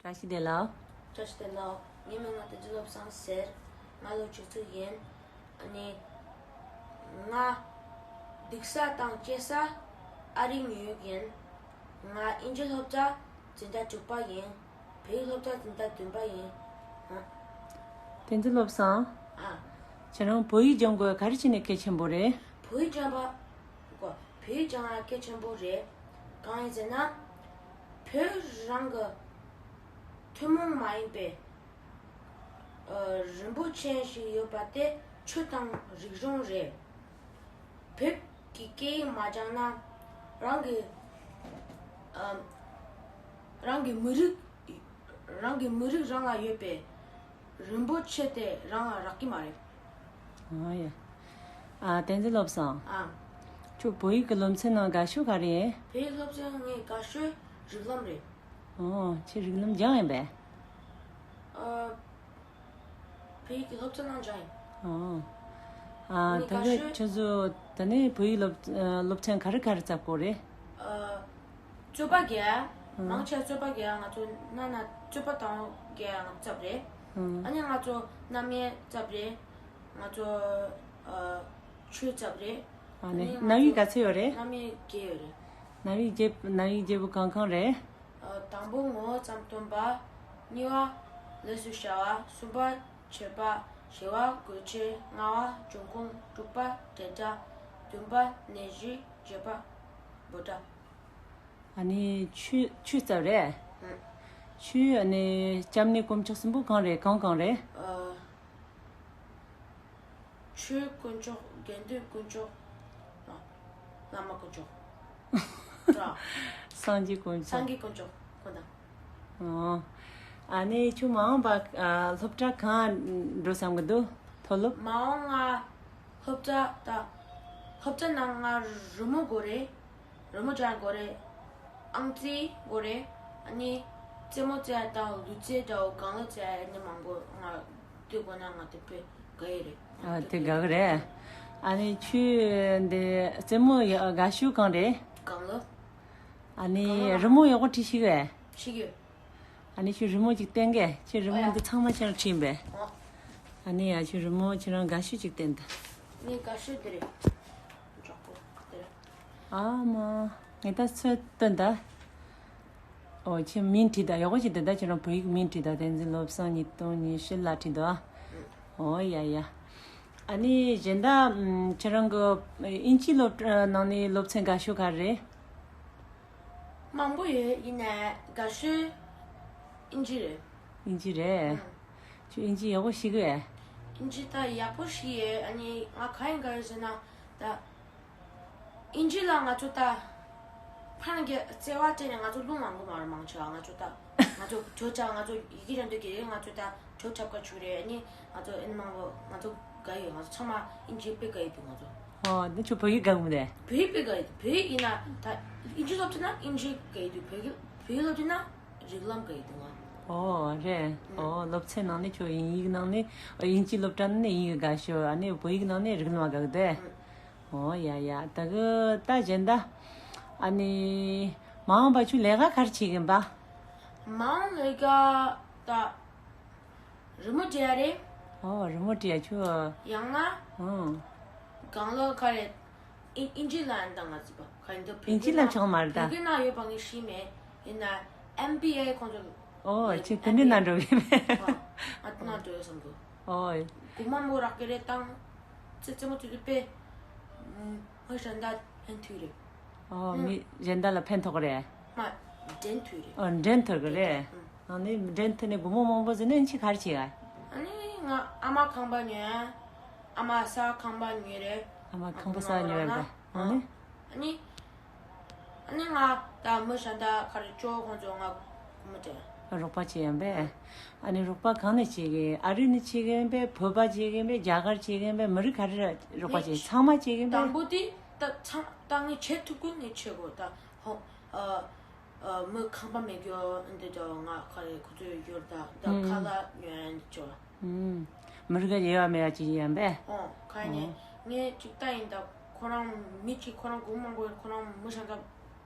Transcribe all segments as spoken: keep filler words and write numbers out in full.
བཀྲ་ཤིས་བདེ་ལེགས། བཀྲ་ཤིས་བདེ་ལེགས། ངའི་མིང་ང་བསྟན་འཛིན་བློ་བཟང་ཟེར། ང་ལོ་བཅུ་གཅིག་ཡིན། ཨ་ནི། ང་སྡུག་ས་དང་སྐྱེ་ས་ཨ་རིའི་ཉིའུ་ཡོག་ཡིན། ང་དབྱིན་ཇི་སློབ་གྲྭ་འཛིན་གྲྭ་དྲུག་པ་ཡིན། བོད་ཡིག་སློབ་གྲྭ་འཛིན་གྲྭ་བདུན་པ་ཡིན། ཨ། བསྟན་འཛིན་བློ་བཟང་། ཨ། ཁྱེད་རང་བོད་ཡིག་སྦྱང་དགོས་ག་རེ་བྱས་ནས་གལ་ཆེན་པོ་རེད། བོད་ཡིག་སྦྱང་པ། གོ། བོད་ཡིག་སྦྱང་ཡ་གལ་ཆེན་པོ་རེད། གང་ཡིན་ཟེར་ན། བོད་རང་གི་ཐུན་མོང་མ་ཡིན་པའི། ཨ། རིན་པོ་ཆེ་ཞིག་ཡོད་པ་དེ་ཆོས་དང་རིག་གཞུང་རེད། བོད་ཀྱི་སྐད་ཡིག་མ་སྦྱངས་ན་རང་གི། ཨ། རང་གི་མི་རིགས། རང་གི་མི་རིགས་རང་ལ་ཡོད་པའི་རིན་པོ་ཆེ་དེ་རང་ལ་རག་གི་མ་རེད། ཨ་ཡ། ཨ། བསྟན་འཛིན་བློ་བཟང་། ཨ། ཁྱོད་བོད་ཡིག་གི་སློབ་ཚན་ནང་དགའ་ཤོས་ག་རེ་ཡིན། བོད་ཡིག་སློབ་ཚན་ངའི་དགའ་ཤོས་རིགས་ལམ་རེད། ཨོ། ཁྱེད་རིགས་ལམ་སྦྱངས་ཡིན་པས། ཨ། བོད་ཡིག་གི་སློབ་ཚན་ནང་སྦྱངས་ཡིན། ཨོ། ཨ། ངའི་ད་དགའ་གི་ཤོས། ཁྱོད་ཚོ་ད་ནི་བོད་ཡིག་སློབ་ཨ། སློབ་ཚན་ག་རེ་ག་རེ་བཙབ་དགོས་རེད། ཨ། རྩོད་པ་རྒྱག་ཨ། མང་ཆེ་རྩོད་པ་རྒྱག་ང་ཚོ་ན་ན་རྩོད་པ་དང་རྒྱག་ང་བཙབ་རེད། ཨ། ཨ་ནི་ང་ཚོ་རྣམ་དབྱེ་བཙབ་རེད། ང་ཚོ་ཨ། ཆོས་བཙབ་རེད། ཨ་ནི། ཨ་ནི་ང་རྣམ་དབྱེ་ཚོ་ག་ཚོད་ཡོད་རེད། རྣམ་དབྱེ་བརྒྱད་ཡོད་རེད། རྣམ་དབྱེ་བརྒྱད། རྣམ་དབྱེ་བརྒྱད་པོ་གང་གང་རེད། ཨ། དང་པོ་ངོ་བོ་ཙམ་སྟོན་པ། གཉིས་པ་ལས་སུ་བྱ་བ། གསུམ་པ་བྱེད་པ། བཞི་པ་དགོས་ཆེད། ལྔ་པ་འབྱུང་ཁུངས། དྲུག་པ་འབྲེལ་སྒྲ། བདུན་པ་ནད་གཞི། བརྒྱད་པ་འབོད་སྒྲ། ཨ་ནི་ཆོས་ཆོས་བཙབ་རེད། ཨང་། ཆོས། ཨ་ནི་སྐྱབས་གནས་དཀོན་མཆོག་གསུམ་པོ་གང་རེད། གང་གང་རེད། ཨ། ཆོས་དཀོན་མཆོག་དགེ་འདུན་དཀོན་མཆོག་བླ་མ་དཀོན་མཆོག་སངས་རྒྱས་དཀོན་མཆོག་སངས་རྒྱས་དཀོན་མཆོག་ཁོ་ན། ཨོ། ཨ་ནི་ཁྱོད་མ་འོངས་པ་ཨ། སློབ་གྲྭ་གང་འགྲོ་བསམ་གི་འདུག་མཐོ་སློབ། མ་འོངས་ང་སློབ་གྲྭ་ད། སློབ་གྲྭ་ནང་ང་རི་མོ་དགོས་རེད། རི་མོ་སྦྱང་དགོས་རེད། ཨང་རྩིས་དགོས་རེད། ཨ་ནི་རྩེད་མོ་རྩེ་ཡ་དང་ལུས་རྩལ་འདྲ་བོ་གང་ལ་རྩེ་ཡ་ནི་མང་པོ་ང་ལྟོས་དགོས་ན་ང་དེ་དཔེ་དགའ་ཡི་རེད། ཨ། དེ་དགའ་གི་རེད། ཨ་ནི་ཁྱོད་འདི་རྩེད་མོ་ཡ་དགའ་ཤོས་གང་རེད། གང་ལ། ཨ་ནི་གང་ལ། རི་མོ་ཡག་པོ་བྲིས་ཤེས་གི། ཤེས་གི། ཨ་ནི་ཁྱོད་རི་མོ་ཅིག་བསྟན་གི། ཁྱོད་རི་མོ་འདི་ཚང་མ་ཁྱེད་རང་བྲིས་པས། ཨ་ནི་ཡ་ཁྱོད་རི་མོ་ཁྱེད་རང་དགའ་ཤོས་ཅིག་བསྟན་ད། ངའི་དགའ་ཤོས་འདི་རེད། གྲོགས་པོ་འདི་རེད། ཨ་མ། ངས་ད་ཚོད་བཏོན་ད། ཨོ་ཁྱེད་མིང་བྲིས་ད། ཡག་པོ་ཅིག་བསྟན་ད། ཁྱེད་རང་བོད་ཡིག་མིང་བྲིས་ད། བསྟན་འཛིན་བློ་བཟང་ཉིས་སྟོང་ཉི་ཤུ་ལ་བྲིས་འདུག་ཨ། ཨོ་ཡ་ཡ། ཨ་ནི་གཞན་དག་ཁྱེད་རང་གི་དབྱིན་ཇིའི་སློབ་གྲྭ་ནང་ནས་སློབ་ཚན་དགའ་ཤོས་ག་རེ་རེད། མང་པོ་ཡོད། ཡིན་ནའི་དགའ་ཤོས་དབྱིན་ཇི་རེད། དབྱིན་ཇི་རེད། ཨང་། ཁྱོད་དབྱིན་ཇི་ཡག་པོ་ཤེས་གི་ཨེ། དབྱིན་ཇི་ད་ཡག་པོ་ཤེས་ཡོད། ཨ་ནི་ང་གང་ཡིན་ག་རེ་ཟེར་ན་ད། དབྱིན་ཇི་ལ་ང་ཚོ་ད་ཕར་གྱི་བརྩེ་བ་སྤྲད་ནས་ང་ཚོ་རླུང་ལངས་གི་མ་རེད། མང་ཆེ་བ་ང་ཚོ་ད་ང་ཚོ་བྲོ་འཁྲབ། ང་ཚོ་ཡི་གེ་རང་འདོད་ཀྱི་རེད། ང་ཚོ་ད་བྲོ་འཁྲབ་ག་བཅུག་རེད། ཨ་ནི་ང་ཚོ་ཨེ་ནི་མང་པོ་ང་ཚོ་དགའ་ཡོད། ང་ཚོ་ཚང་མ་དབྱིན་ཇི་དཔེ་དགའ་ཡི་འདུག་ང་ཚོ། ཨོ། འདི་ཁྱོད་བོད་ཡིག་དགའ་གི་མི་འདུག་བོད་ཡིག་དཔེ་དགའ་ཡི་འདུག་བོད་ཡིག་ཡིན་ན་ད་དབྱིན་ཇི་སློབ་ཐུབ་ན་དབྱིན་ཇི་དགའ་ཡི་འདུག་བོད་ཡིག་བོད་ཡིག་སློབ་ཐུབ་ན་རིགས་ལམ་དགའ་ཡི་འདུག་ང་། ཨོ་རེད། ཨང་། ཨོ་སློབ་ཚན་ནང་ནས་ཁྱོད་དབྱིན་ཡིག་ནང་ནས་དབྱིན་ཇི་སློབ་གྲྭ་ནས་དབྱིན་ཡིག་དགའ་ཤོས། ཨ་ནི་བོད་ཡིག་ནང་ནས་རིགས་ལམ་དགའ་གི་འདུག་ཨང་། ཨོ་ཡ་ཡ། ད་གི་ད་གཞན་ད། ཨ་ནི་མ་འོངས་པ་ཁྱོད་ལས་ཀ་ག་རེ་བྱེད་གི་ཡིན་པ། མ་འོངས་ལས་ཀ་ད། རི་མོ་བྲིས་ཡ་རེད། ཨོ་རི་མོ་བྲིས་ཡ་ཁྱོད། ཡང་ན། ཨང་། གང་ལ་ག་རེ། ཨིན་ཨིན་ཇི་ལན་དང་ང་ཚོ་ག་རེ་འདུག་ཨིན་ཇི་ལན་ཆགས་མ་རེད་ད། བོད་སྐད་ནང་ཡོད་པ་ངས་ཤེས་མེད། ཡིན་ན་ཨེམ་བི་ཨེ་ཁོང་ཚོ། ཨོ་ཁྱོད་དེ་འདྲའི་ནང་འགྲོ་གི་མེད། ཨ་ང་དེ་ནང་འགྲོ་ཡོད་བསམ་གི། ཨོ། སྒོར་མོ་མང་པོ་རག་གི་རེད་དང་། ཙི་ཙི་མོ་ཙི་ཙི་པས། མི་གཞན་དག་ཕན་ཐོགས་རེད། ཨོ། ཨང་། མི་གཞན་དག་ལ་ཕན་ཐོགས་རེད། མ། འགྲན་ཐོགས་རེད། ཨོ་འགྲན་ཐོགས་གི་རེད། ཨང་། ཨ་ནི་འགྲན་ཐོགས་ནས་སྒོར་མོ་མང་པོ་ཟིན་ནས་ཁྱོད་ག་རེ་བྱེད་ག་ཨ་ནི་ང་ཨ་མ་ཁང་པ་ཉོས། ཨ་མ་ས་ཁང་པ་ཉོས་རེད། ཨ་མ་ཁང་པ་ས་ཉོས་རེད། ཨ་ནི། ཨ་ནི། ཨ་ནི་ང་ད་མི་གཞན་དག་ག་རེ་ཅོ་ཁོང་ཚོ་ང་སྒོར་མོ་སྤྲད། རོགས་པ་བྱེད་ཡིན་པས། ཨ་ནི་རོགས་པ་གང་ནས་བྱེད་གི། ཨ་རི་ནས་བྱེད་གི་ཡིན་པས། བོད་པ་བྱེད་གི་ཡིན་པས། རྒྱ་གར་བྱེད་གི་ཡིན་པས། མི་རིགས་ག་རེ་རོགས་པ་བྱེད། ངས་ཚང་མ་བྱེད་གི་ཡིན་པས། དང་པོ་དེ་ད་ཚང་ད་ངས་བྱེད་ཐུབ་ཀུན་ངས་བྱེད་དགོས། ད་ཧོ། ཨ། ཨ། མི་ཁང་པ་མེད་རྒྱུ་འདི་ད་ང་ག་རེ་ཁོ་ཚོའི་ཡུལ་ད་ད་ཁ་ལག་ཉོ་ཡ་འདི་ཅོ། ཨུམ། མི་རིགས་ཡོད་མེད་ཅིག་ཡིན་པས། ཨོ་ག་ནས། ཨོ། ངས་ཅིག་ལྟ་ཡིན་ད། ཁོ་རང་མི་གཅིག་ཁོ་རང་སྒོར་མོ་མང་པོ་ཡོད། ཁོ་རང་མི་གཞན་དག་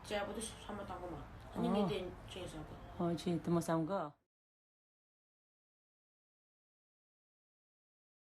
བྱས་པ་དེ་བསམ་བློ་བཏང་གི་མ། ཨ་ནི་ངས་དེ་ཅིག་བསམ་གི། ཨོ་ཅིག་དེ་མོ་བསམ་གི།